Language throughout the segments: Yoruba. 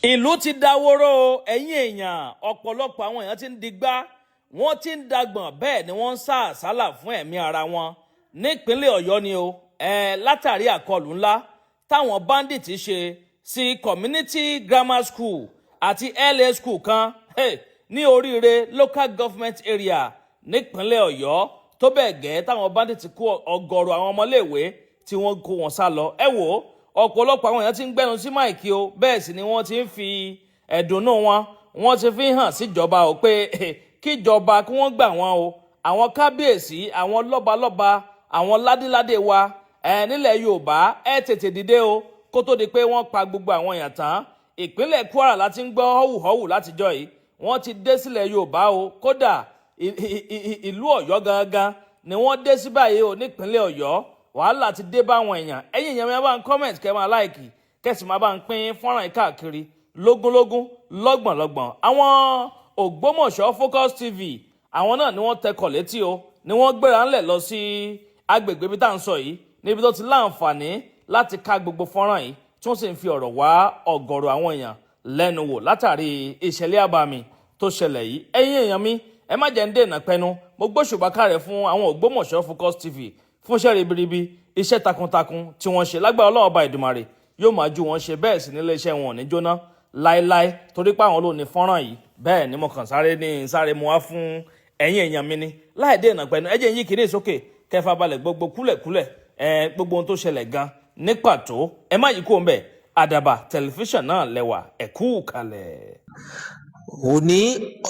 Ìlú ti dáwóró. Ẹ̀yin èèyàn, ọ̀pọ̀lọpọ̀ àwọn èèyàn ti ń digbá, wọ́n ti ń dagbọ̀n, bẹ́ẹ̀ ni wọ́n ń sá àsálà fún ẹ̀mí ara wọn nípínlẹ̀ Ọ̀yọ́ ni o, látàrí àkọlù ńlá táwọn bandits ṣe sí Community Grammar School àti LA School kan, hey, ní Oríire Local Government Area nípínlẹ̀ Ọ̀yọ́, tó bẹ́ẹ̀ gẹ́ táwọn bandits kó ọ̀gọ̀rọ̀ àwọn ọmọléèwé tí wọ́n kó wọn sá lọ. Ẹ wò ó, ọ̀pọ̀lọpọ̀ àwọn èèyàn ti ń gbẹ́nu sí mic o, bẹ́ẹ̀ sì ni wọ́n ti ń fi ẹ̀dùnnú wọn, wọ́n ti fi hàn síjọba o pé kíjọba kí wọ́n gbà wọ́n o. Àwọn kábíyèsí, àwọn lọ́balọ́ba, àwọn ládéládé wa nílẹ̀ Yorùbá, ẹ tètè dìde o, kó tó di pé wọ́n pa gbogbo àwọn èèyàn tán. Ìpínlẹ̀ Kwara láti ń gbọ́ họ́wùhọ́wù látijọ́ yìí, wọ́n ti dé sílẹ̀ Yorùbá o. Kódà ìlú Ọ̀yọ́ gangan ni wọ́n dé sí báyìí o. Nípínlẹ̀ Ọ̀yọ́, wàhálà ti dé báwọn èèyàn. Ẹ̀yin èèyàn mi, bá ń comment, kẹ́ máa like, kẹ́ sì máa bá ń pín fọ́nrán yìí káàkiri lógúnlógún, lọ́gbọ̀nlọ́gbọ̀n. Àwọn Ògbómọ̀ṣọ́ Focus TV, àwọn náà ni wọ́n tẹkọ̀ létí o, ni wọ́n gbéra ńlẹ̀ lọ sí agbègbè ibi tá à ń sọ yìí, níbi tó ti láǹfààní láti ká gbogbo fọ́nrán yìí, tí wọ́n sì ń fi ọ̀rọ̀ wá ọ̀gọ̀rọ̀ àwọn èèyàn lẹ́nu wò látàrí ìṣẹ̀lẹ̀ àbàmì tó ṣẹlẹ̀ yìí. Ẹ̀yin èèyàn mi, ẹ má jẹ́ ń dènà pẹnu. Mo gbóṣùbà kárẹ̀ fún àwọn Ògbómọ̀ṣọ́ Focus TV fún iṣẹ́ ribiribi, iṣẹ́ takuntakun tí wọ́n ṣe. Lágbára Ọlọ́run Ọba Ìdùmarè, yóò máa ju wọn ṣe, bẹ́ẹ̀ sì nílé iṣẹ́ wọn ò ní jóná láéláé, torí pé àwọn ló ní fọ́nrán yìí. Bẹ́ẹ̀ ni mo kàn sáré ní sáré mu wá fún ẹ̀yin èèyàn mi ni. Láì dènà pẹnu, ẹ jẹ́ n yí kiri sókè kẹfà balẹ̀ gbogbo kúlẹ̀kúlẹ̀ ẹ gbogbo ohun tó ṣẹlẹ̀ gan ní pàtó. Ẹ má yí kó ń bẹ̀, Àdàbà Tẹlifíṣàn náà lẹ́wà, ẹ̀kú kalẹ̀. Òní,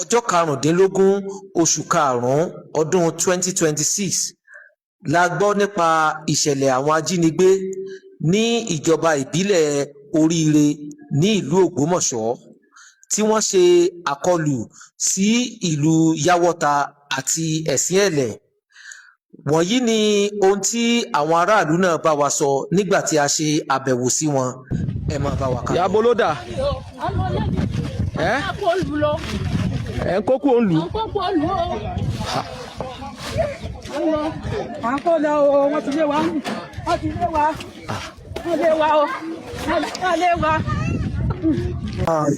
ọjọ́ 15 oṣù karùn-ún ọdún 2026 la gbọ́ nípa ìṣẹ̀lẹ̀ àwọn ajínigbé ní ìjọba ìbílẹ̀ Oríire ní ìlú Ògbómọ̀ṣọ́, tí wọ́n ṣe àkọlù sí ìlú Yàwọ́ta àti Ẹ̀sìnẹ̀lẹ̀. Wọ̀nyí ni ohun tí àwọn aráàlú náà bá wa sọ nígbà tí a ṣe àbẹ̀wò sí wọn. Ẹ máa bá wa kálọ. Ìyá bolódà ẹ ẹ ń kókó òǹlù. Kókó lù ó. À ń kó lọ o, wọ́n ti lé wa, wọ́n ti lé wa, wọ́n lé wa o, wọ́n lé wa.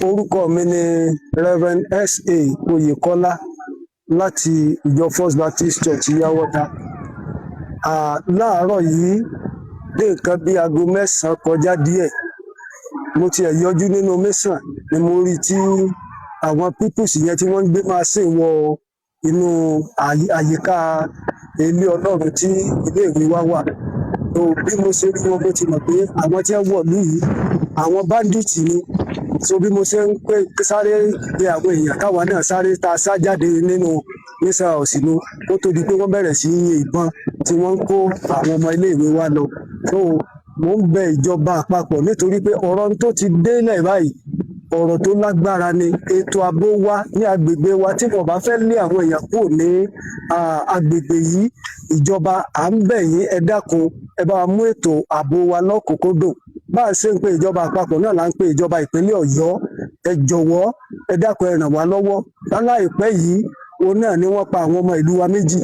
Orúkọ mi ni Reverend S.A. Oyèkọ́lá láti ìjọ First Baptist Church, Yàwọ́ta. Láàárọ̀ yìí, ní nǹkan bí aago 9 kọjá díẹ̀, mo tiẹ̀ yọjú nínú mẹ́sàn ni mo rí tí àwọn peoples yẹn tí wọ́n ń gbé machine wọ inú àyíká ilé Ọlọ́run tí iléèwé wa wà. So bí mo ṣe rí wọn, mo ti mọ̀ pé àwọn tí wọ́n wọ̀lú yìí, àwọn bandits ni. So bí mo ṣe ń pé sáré pé àwọn èèyàn, káwa náà sáré ta sá jáde nínú nísà òsínú, kó tó di pé wọ́n bẹ̀rẹ̀ sí í yin ìbọn tí wọ́n ń kó àwọn ọmọ iléèwé wa lọ. So mo ń bẹ ìjọba àpapọ̀, nítorí pé ọ̀rọ̀ tó ti délẹ̀ báyìí, ọ̀rọ̀ tó lágbára ni. Ètò ààbò wa ní agbègbè wa, tí wọ́n bá fẹ́ lé àwọn èèyàn kúrò ní agbègbè yìí, ìjọba, à ń bẹ̀ yín, ẹ dákun, ẹ bá wa mú ètò ààbò wa lọ́kùnkúndùn. Bá a ṣe ń pe ìjọba àpapọ̀ náà là ń pe ìjọba ìpínlẹ̀ Ọ̀yọ́. Ẹ jọ̀wọ́, ẹ dákun, ẹ ràn wá lọ́wọ́. Láìpẹ́ yìí, òun náà ni wọ́n pa àwọn ọmọ ìlú wa méjì.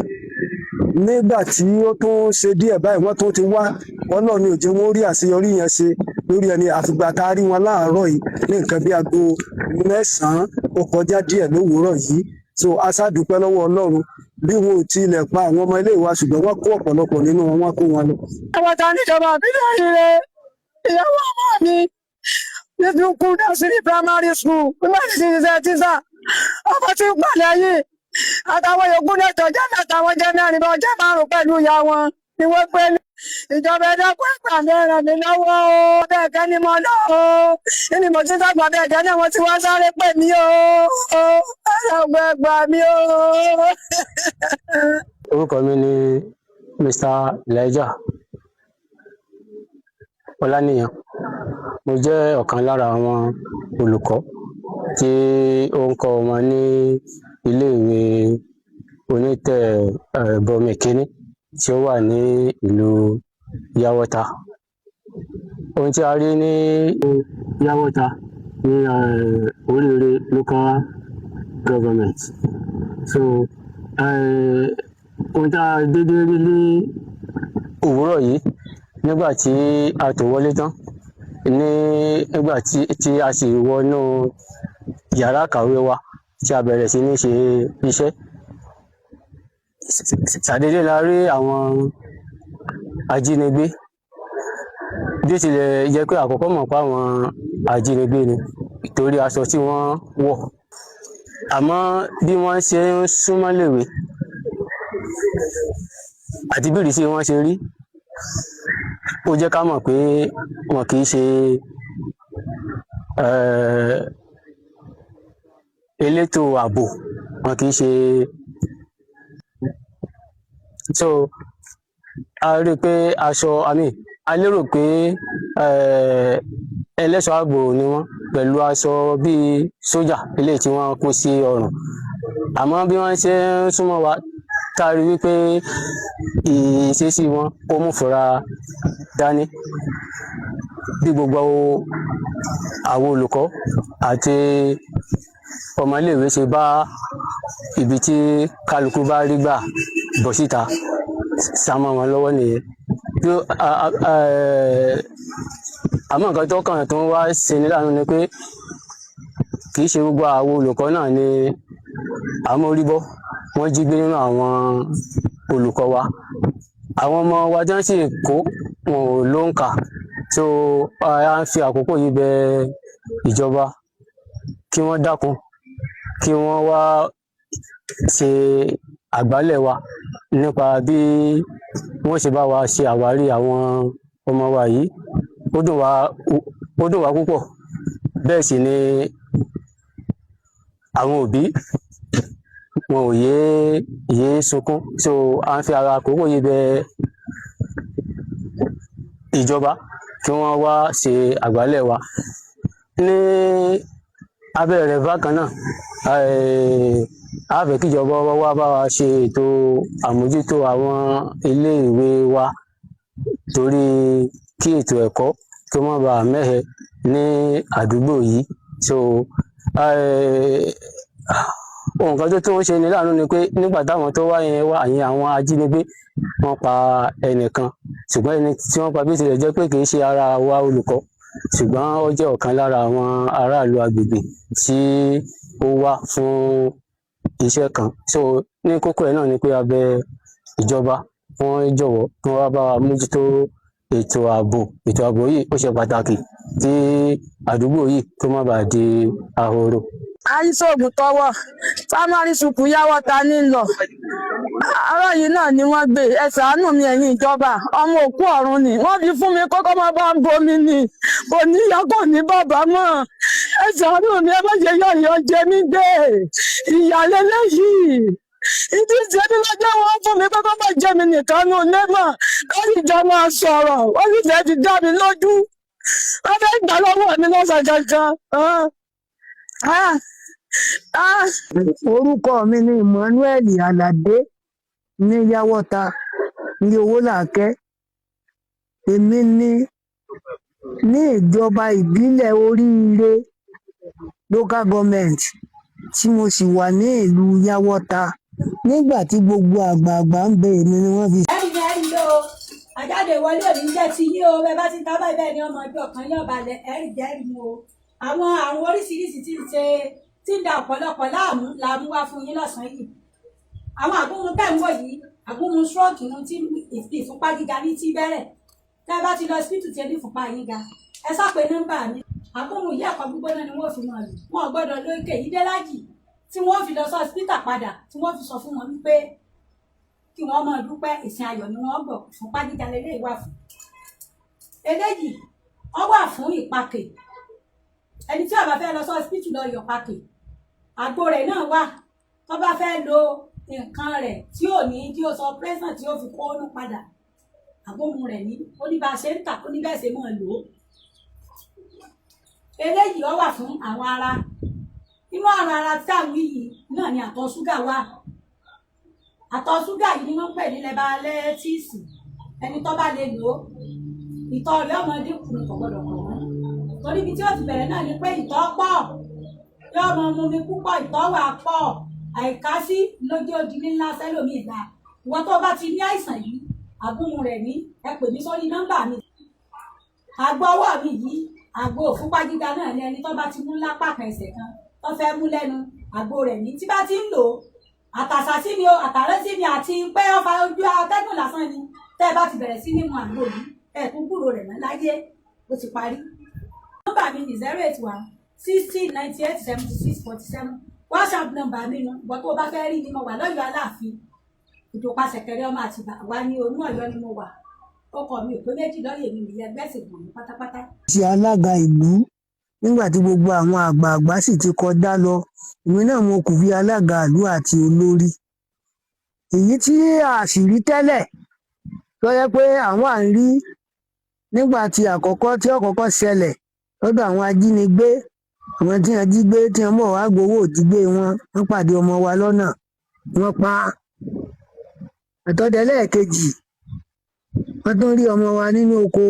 Nígbà tí ó tún ṣe díẹ̀ báyìí, wọ́n tún ti wá. Ọlọ́run ní ò jẹ́ wọ́n rí àṣeyọrí yẹn ṣe lórí ẹni, àfìgbà tá a rí wọn láàárọ̀ yìí ní nǹkan bí aago 9 ó kọjá díẹ̀ lówùúrọ̀ yìí. So a ṣáà dúpẹ́ lọ́wọ́ Ọlọ́run bí wọn ò tilẹ̀ pa àwọn ọmọ ilé wa, ṣùgbọ́n wọ́n kó ọ̀pọ̀lọpọ̀ nínú wọn, wọ́n kó wọn lọ. Àwọn ta níjọba àbílẹ̀ ire, ìyàwó ọmọ mi níbi kú nursery primary school nígbà tí ṣiṣẹ́ tíṣà, ọmọ tí ń pọ̀ lẹ́yìn àtàwọn yòókù náà tó jẹ́ mẹ́ta, wọ́n jẹ́ mẹ́rin, bọ́ jẹ́ márùn pẹ̀lú ìyá wọn ni wọ́n gbé ní. Ìjọba, ẹ dákun, ẹ gbà mí, ràn mí lọ́wọ́ o. Bẹ́ẹ̀ kẹ́ ni mo lọ o, ní mo ti dàgbà, bẹ́ẹ̀ kẹ́ ni wọ́n ti wá sáré pè mí o. Ẹ dákun, ẹ gbà mí o. Orúkọ mi ni Mr Elijah Ọláníyan. Mo jẹ́ ọ̀kan lára àwọn olùkọ́ tí ó ń kọ́ ọmọ ní iléèwé onítẹ̀bọmi kínní tí ó wà ní ìlú Yàwọ́ta. Ohun tí a rí ní Yàwọ́ta ní Oríire Local Government, so ohun tí a dédé rí ní òwúrọ̀ yìí nígbà tí a tò wọlé tán. Ní ìgbà tí a sì wọnú yàrá ìkàwé wa tí a bẹ̀rẹ̀ sí ní ṣe iṣẹ́, ṣàdédé la rí àwọn ajínigbé. Bí ó tilẹ̀ jẹ́ pé àkọ́kọ́ mọ̀ pé àwọn ajínigbé ni torí aṣọ tí wọ́n wọ̀, àmọ́ bí wọ́n ṣe ń súnmọ́ léwe àti bí ìrísí wọn ṣe rí, ó jẹ́ ká mọ̀ pé wọn kì í ṣe elétò ààbò, wọn kì í ṣe. So a rí i pé aṣọ, I mean, a lérò pé ẹlẹ́ṣọ́ ààbò ni wọ́n pẹ̀lú aṣọ bíi sójà eléyìí tí wọ́n kó sí ọrùn. Àmọ́ bí wọ́n ṣe ń súnmọ́ wa, tá a rí wípé ìṣesí wọn ó mú fura dání, bí gbogbo àwọn olùkọ́ àti ọmọléèwé ṣe bá ibi tí kálukú bá rí gbà bọ́ síta sá mọ́ wọn lọ́wọ́ nìyẹn. Bí àmọ́ nǹkan tó kàn tó ń wá ṣe ní láàánú ni pé kì í ṣe gbogbo àwọn olùkọ́ náà ni àmóríbọ́ wọ́n jí gbé nínú àwọn olùkọ́ wa. Àwọn ọmọ wa tí wọ́n sì kó wọn ò lóǹkà. So a ń fi àkókò yìí bẹ ìjọba kí wọ́n dákun, kí wọ́n wá ṣe àgbálẹ̀ wa nípa bí wọ́n ṣe bá wa ṣe àwárí àwọn ọmọ wa yìí. Ó dùn wá, ó dùn wá púpọ̀. Bẹ́ẹ̀ sì ni àwọn òbí wọn ò yéé yéé sunkún. So à ń fi ara àkókò yìí bẹ ìjọba kí wọ́n wá ṣe àgbálẹ̀ wa ní abẹ́ rẹ̀. Bákan náà, a fẹ́ kíjọba wá bá wa ṣe ètò àmójútó àwọn iléèwé wa, torí kí ètò ẹ̀kọ́ kí ó má bàa mẹ́hẹ ní àdúgbò yìí. So nǹkan tó tún ṣe ní láàánú ni pé nígbà táwọn tó wá yẹn wá àyìn àwọn ajínigbé, wọ́n pa ẹnìkan. Ṣùgbọ́n ẹni tí wọ́n pa, bí ó tilẹ̀ jẹ́ pé kì í ṣe ara wa olùkọ́, ṣùgbọ́n ó jẹ́ ọ̀kan lára àwọn aráàlú agbègbè tí ó wá fún iṣẹ́ kan. So ní kókó ẹ̀ náà ni pé a bẹ̀ ìjọba, wọ́n jọ̀wọ́, kí wọ́n wá bá wa mójútó ètò ààbò. Ètò ààbò yìí, ó ṣe pàtàkì tí àdúgbò yìí kó má bàa di ahoro. Àìsóògùn tọwọ primary school Yàwọ́ta ní lọ. Àárọ̀ yìí náà ni wọ́n gbé. Ẹ ṣàánú mi, ẹ̀yin ìjọba. Ọmọ òkú ọ̀run ni wọ́n fi fún mi kókó máa bá ń bomi ni. Kò ní ìyá, kò ní bàbá mọ́. Ẹ ṣàánú mi, ẹ má ṣe yọ̀yọ̀ jẹ mí gbé. Ìyàlélẹ́yìí ìdí ìṣe ní lọ́jọ́ wọn fún mi kókó máa jẹ mi nìkan ní ilé mọ̀. Káyì jọ máa sọ̀rọ̀, wọ́n sì fẹ́ fi dá mi lójú, wọ́n fẹ́ gbà lọ́wọ́ mi lọ́sàn gangan. Ah, ah. Orúkọ mi ni Emmanuel Aládé ní Yàwọ́ta ní Owólàkẹ́. Èmi ní ní ìjọba ìbílẹ̀ Oríire Local Government, tí mo sì wà ní ìlú Yàwọ́ta. Nígbà tí gbogbo àgbààgbà ń bẹ, èmi ni wọ́n fi Ẹ̀rí ni ẹ̀rí ló àjáde wọlé òní jẹ́ ti yín o. Bẹ́ẹ̀ bá ti ń ta báyìí, bẹ́ẹ̀ ni ọmọ ọjọ́ kan yóò balẹ̀. Ẹ̀rí jẹ́ ẹ̀rí mu o. Àwọn àrùn oríṣiríṣi tí ń ṣe, tí ń da ọ̀pọ̀lọpọ̀ láàmú la mú wá fún yín lọ́sàn-án yìí. Àwọn àgúnmu tẹ̀ ń wò yìí, àgúnmu stroke nu, tí ìfúnpá gíga ní tí bẹ̀rẹ̀. Tẹ́ ẹ bá ti lọ hospital tí ẹ ní ìfúnpá yín ga, ẹ sá pé nọ́mbà mi. Àgúnmu yìí, ẹ̀kọ́ gbígbóná ni wọ́n fi máa lò. Wọn ò gbọ́dọ̀ lo ike yìí dé lájì tí wọ́n fi lọ sí hospital padà, tí wọ́n fi sọ fún wọn wípé kí wọ́n máa dúpẹ́. Ìsìn ayọ̀ ni wọ́n gbọ́. Ìfúnpá gíga lélẹ́yìí wà fún. Eléyìí wọ́n wà fún ìpakè. Ẹni tí ó bá fẹ́ lọ sí hospital lọ yọ̀ pakè, àgbo rẹ̀ náà wà. Tó bá fẹ́ lo nǹkan rẹ̀ tí ò ní tí ó sọ present tí ó fi kó ọ́nú padà, àgbóhun rẹ̀ ní ó ní bá a ṣe ń tà, ó ní bẹ́ẹ̀ ṣe máa lò ó. Eléyìí ó wà fún àwọn ara inú àrùn ara tí à ń wí yìí náà ni àtọ̀ ṣúgà wà. Àtọ̀ ṣúgà yìí ni wọ́n ń pè ní lẹ́bàálẹ́tíìsì. Ẹni tó bá lè lò ó, ìtọ̀ rẹ̀ ọmọ dínkù ni, kò gbọdọ̀ pọ̀ mọ́, torí ibi tí ó ti bẹ̀rẹ̀ náà ni pé ìtọ̀ pọ̀, yóò mọ mu mi púpọ̀, ìtọ̀ wà pọ̀, àìkásí lójú odi ní ńlá sẹ́lòmíì la. Ìwọ tó bá ti ní àìsàn yìí, àgúnmu rẹ̀ ní, ẹ pè mí sórí nọ́mbà mi. Àgbo ọwọ́ mi yìí, àgbo òfúnpá gíga náà ni. Ẹni tó bá ti mú lápá kan, ẹsẹ̀ kan tó fẹ́ mú lẹ́nu, àgbo rẹ̀ ní tí bá ti ń lò ó, àtàṣà sí ni o, àtàrẹ́ sí ni, àti pé ó fa ojú atẹ́gùn lásán ni. Tẹ́ ẹ bá ti bẹ̀rẹ̀ sí ní mu àgbo yìí, ẹ kún kúrò rẹ̀ mọ́ láyé, ó ti parí. Nọ́mbà mi ni 08160987647. WhatsApp nọ́mbà mi nu. Ìwọ tó o bá fẹ́ rí ni, mo wà lọ́yọ̀ọ́ Aláàfin, Ìjọba Ṣẹ̀kẹ̀rẹ̀ ọmọ Àtìbà wà ní Olú Ọ̀yọ́ ni mo wà. Ọkọ mi ò pé méjì lọ́yẹ̀ mi nìyẹn, gbẹ́sẹ̀ gbọ̀n mi pátápátá. Ṣe alága ìlú nígbà tí gbogbo àwọn àgbààgbà sì ti kọjá lọ, èmi náà mo kù bí alága ìlú àti olórí, èyí tí a sì rí tẹ́lẹ̀ tó yẹ pé àwọn à ń rí nígbà tí àkọ́kọ́ tí ọ̀kọ́kọ́ ṣẹlẹ̀ lọ́dọ̀ àwọn ajínigbé, àwọn tí wọ́n jí gbé, tí wọ́n bọ̀ wá gbowó òjígbé wọn, wọ́n pàdé ọmọ wa lọ́nà, wọ́n pa á. Àtọ́dẹ lẹ́ẹ̀kejì, wọ́n tún rí ọmọ wa nínú oko,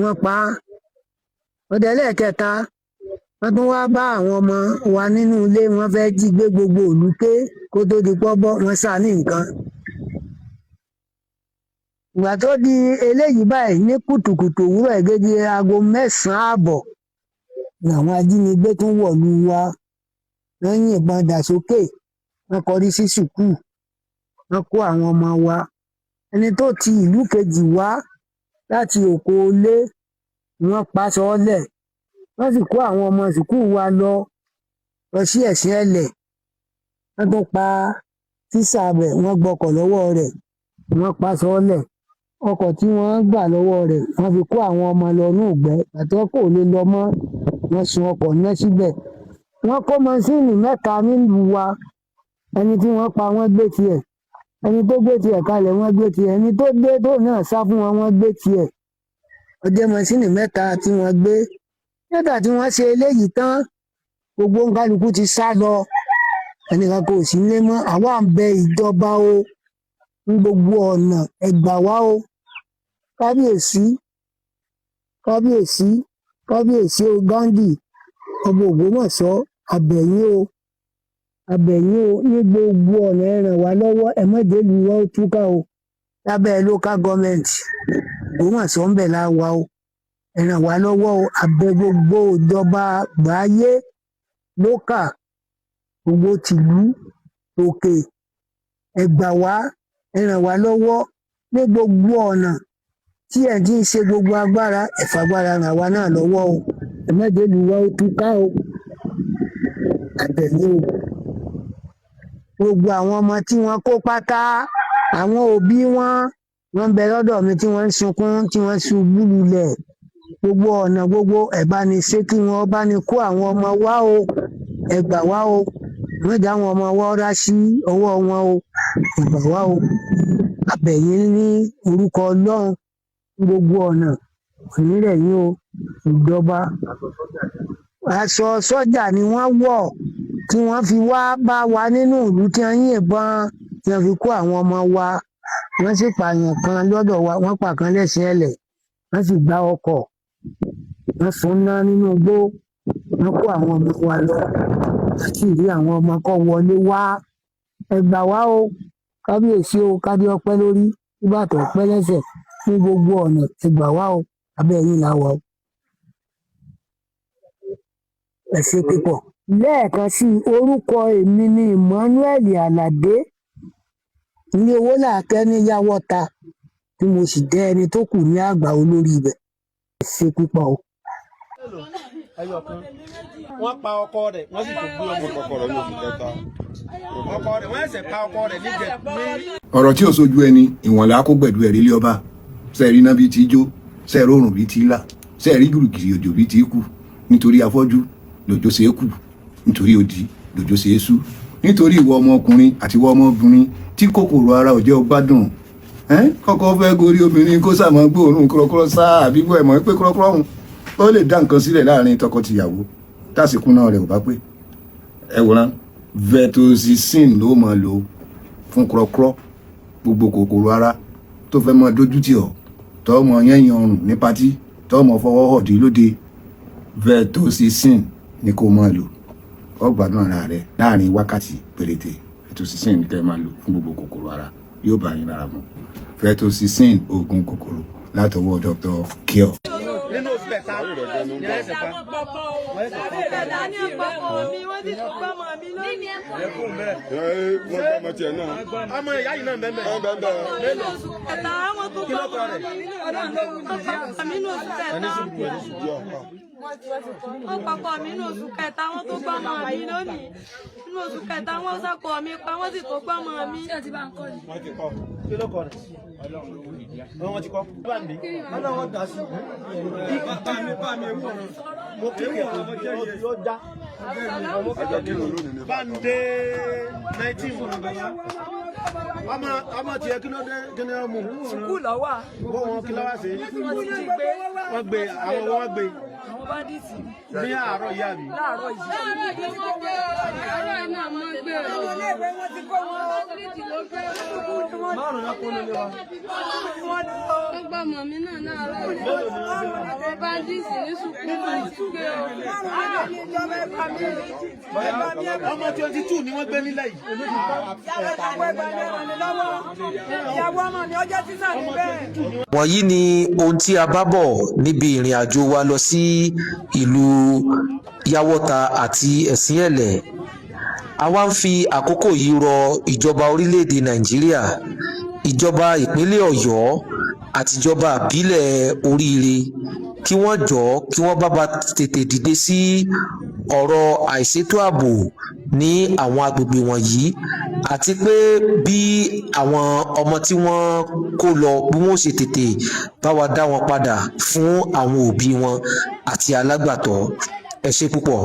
wọ́n pa á. Ọdẹ lẹ́ẹ̀kẹta, wọ́n tún wá bá àwọn ọmọ wa nínú ilé, wọ́n fẹ́ jí gbé gbogbo ìlú ké kó tó di pọ́bọ́, wọ́n sá ní nǹkan. Ìgbà tó di eléyìí báyìí, ní kùtùkùtù òwúrọ̀ ìgéjì aago 9:30 làwọn ajínigbé tún wọ̀lú wa. Wọ́n yìnbọn dà sókè, wọ́n kọrí sí sùkúù, wọ́n kó àwọn ọmọ wa. Ẹni tó ti ìlú kejì wá láti òkò ilé, wọ́n pa sọ́ọ́lẹ̀, wọ́n sì kó àwọn ọmọ sùkúù wa lọ lọ sí Ẹ̀sìn Ẹlẹ̀. Wọ́n tún pa tíṣà bẹ̀, wọ́n gbọ́kọ̀ lọ́wọ́ rẹ̀, wọ́n pa sọ́ọ́lẹ̀. Ọkọ̀ tí wọ́n gbà lọ́wọ́ rẹ̀, wọ́n fi kó àwọn ọmọ lọ ní ìgbẹ́ àti wọn kò lè lọ mọ́, wọ́n sun ọkọ̀ náà síbẹ̀. Wọ́n kó mọ́ṣíìnì mẹ́ta nílùú wa. Ẹni tí wọ́n pa, wọ́n gbé tiẹ̀. Ẹni tó gbé tiẹ̀ kalẹ̀, wọ́n gbé tiẹ̀. Ẹni tó dé tó náà sá fún wọn, wọ́n gbé tiẹ̀. Ó jẹ́ mọ́ṣíìnì mẹ́ta tí wọ́n gbé. Nígbà tí wọ́n ṣe eléyìí tán, gbogbo kálukú ti sá lọ, ẹnìkan kò sí nílé mọ́. Àwa ń bẹ ìjọba o, ní gbogbo ọ̀nà, ẹ gbà wá o. Kábíyèsí, kábíyèsí, kábíyèsí o, Ghandi ọba Ògbómọ̀ṣọ́, àbẹ̀yìn o, àbẹ̀yìn o, ní gbogbo ọ̀nà, ẹ ràn wá lọ́wọ́, ẹ má jẹ́ ìlú wa ó túká o. Lábẹ́ local government Ògbómọ̀ṣọ́ ń bẹ̀ la wà o. Ẹ ràn wá lọ́wọ́ o. Àbẹ̀ gbogbo ìjọba gbáyé, local, gbogbo tìlú òkè, ẹ gbà wá, ẹ ràn wá lọ́wọ́ ní gbogbo ọ̀nà tí ẹ̀ ti ń ṣe gbogbo agbára, ẹ fagbára ràn wá náà lọ́wọ́ o. Ẹ má jẹ́ ìlú wa ó túká o. Àbẹ̀yìn o. Gbogbo àwọn ọmọ tí wọ́n kó pátá, àwọn òbí wọn, wọ́n ń bẹ lọ́dọ̀ mi tí wọ́n ń sunkún, tí wọ́n ṣubú lulẹ̀. Gbogbo ọ̀nà gbogbo, ẹ̀ bá ní ṣe kí wọ́n bá ní kó àwọn ọmọ wá o. Ẹ gbà wá o. Wọ́n já àwọn ọmọ wa rá sí ọwọ́ wọn o. Ẹ gbà wá o. Àbẹ̀yìn ní orúkọ Ọlọ́run, ní gbogbo ọ̀nà, onírẹ̀ yín o, ìjọba. Aṣọ sọ́jà ni wọ́n wọ̀ tí wọ́n fi wá bá wa nínú ìlú, tí wọ́n yìnbọn, tí wọ́n fi kó àwọn ọmọ wa. Wọ́n sì pààyàn kan lọ́dọ̀ wa, wọ́n pa kan lẹ́sìn ẹ̀lẹ̀, wọ́n sì gba ọkọ̀, wọ́n sún ná nínú igbó, wọ́n kó àwọn ọmọ wa lọ láti rí àwọn ọmọ kọ́ wọlé wá. Ẹ gbà wá o, kábíyèsí o. Kádé ọpẹ́ lórí, nígbàtọ̀ ọpẹ́ lẹ́sẹ̀, ní gbogbo ọ̀nà, ẹ gbà wá o. Abẹ́ yín la wà o. Ẹ ṣé púpọ̀. Lẹ́ẹ̀kan sí i, orúkọ èmi ni Emmanuel Aládé ní owó làákẹ́ ní Yáwọ́ta, tí mo sì jẹ́ ẹni tó kù ní àgbà olórí ibẹ̀. Ẹ ṣé púpọ̀ o. Wọ́n pa ọkọ rẹ̀, wọ́n sì tún gbé ọmọ ọkọ rẹ̀ ní oṣù kẹta. Ọkọ rẹ̀, wọ́n ẹsẹ̀ pa ọkọ rẹ̀ níjẹ̀ ní. Ọ̀rọ̀ tí ò sojú ẹni ìwọ̀n là á kó gbẹ̀dú ẹ̀rí lé ọba. Sẹ́ẹ̀rí iná bíi ti jó, sẹ́ẹ̀rí òrùn bíi ti là, sẹ́ẹ̀rí gìrìgìrì òjò bíi ti kù? Nítorí afọ́jú lòjò ṣe é kù, nítorí odi lòjò ṣe é sú. Nítorí ìwọ ọmọkùnrin àti ìwọ ọmọbìnrin tí kòkòrò ara ò jẹ́ ọgbádùn, kọ́kọ́ fẹ́ gorí obìnrin kó sàmọ́ gbóòórùn kúrọ́kúrọ́ sáà, àbí bọ́ ẹ̀ mọ̀ pé kúrọ́kúrọ́ ọ̀hún ó lè dá nǹkan sílẹ̀ láàrin tọkọ-tìyàwó tásìkò náà rẹ̀ ò bá pé. Ẹ wòran, Vetoxicin ló máa lò fún kúrọ́kúrọ́, gbogbo kòkòrò ara tó fẹ́ mọ dójú tì ọ́, tọ́ mọ yẹ́yìn ọrùn ní patí, tọ́ mọ fọwọ́ họ̀dí lóde. Vetoxicin ni kó máa lò, ó gbádùn ara rẹ láàrin wákàtí péréte. Vetoxicin ní kẹ́ ẹ máa lò fún gbogbo kòkòrò ara, yóò bá yín lára mu. Vetoxicin, oògùn kòkòrò látọwọ́ Dr. Cure. Nínú oṣù kẹta ní ẹsẹ̀ pa. Bẹ̀rẹ̀ ní ọ̀pọ̀ mi, wọ́n sì tún gbọ́mọ mi lónìí. Wọ́n gbọ́ ọmọ tiẹ̀ náà. Ọmọ ìyá yìí náà bẹ́ẹ̀ bẹ́ẹ̀. Nínú oṣù kẹta, wọ́n tún Kí ló kọ gbọ́mọ rẹ̀? mi. Wọ́n mi nínú oṣù kẹta. Wọ́n pọkọ mi nínú oṣù kẹta, wọ́n tún gbọ́mọ mi lónìí. Nínú oṣù kẹta, wọ́n sọkọ mi pa, wọ́n sì tún gbọ́mọ mi. Wọ́n ti kọ́. Kí ló kọ rẹ̀? Wọ́n ti kọ́. Ọlọ́run dà sí. Bá mi bá mi ewu ọ̀rọ̀. Mo kéwì ọ̀rọ̀ yóò já. Báńdé 19. Ọmọ ọmọ tiẹ̀ kí ló dé kí ni wọ́n mú? Sùkúù lọ wà. Wọ́n wọn kí ló wá sí? Wọ́n ti jí gbé. Wọ́n gbé àwọn wọ́n gbé Àwọn báńdíìtì ní àárọ̀ ìyá mi. láàárọ̀ yìí. Márùn-ún náà kó nílé wa. Wọ́n gbọ́mọ mi náà láàárọ̀ yìí. Àwọn báńdíìtì ní sùkúù wọ́n ti gbé o. Ọmọ 22 ni wọ́n gbé nílẹ̀ yìí. Ìyàwó ọmọ mi ọjọ́ sísà níbẹ̀. Wọ̀nyí ni ohun tí a bá bọ̀ níbi ìrìn àjò wa lọ sí ìlú Yàwọ́ta àti Ẹ̀sìnẹ̀lẹ̀. A wá ń fi àkókò yìí rọ ìjọba orílẹ̀-èdè Nàìjíríà, ìjọba ìpínlẹ̀ Ọ̀yọ́ àtijọba ìbílẹ̀ Oríire kí wọ́n jọ̀ọ́ kí wọ́n bá wa tètè dìde sí ọ̀rọ̀ àìṣètò ààbò ní àwọn agbègbè wọ̀nyí, àti pé bí àwọn ọmọ tí wọ́n kó lọ bí wọ́n ó ṣe tètè bá wa dá wọn padà fún àwọn òbí wọn àti alágbàtọ́. Ẹ ṣé púpọ̀.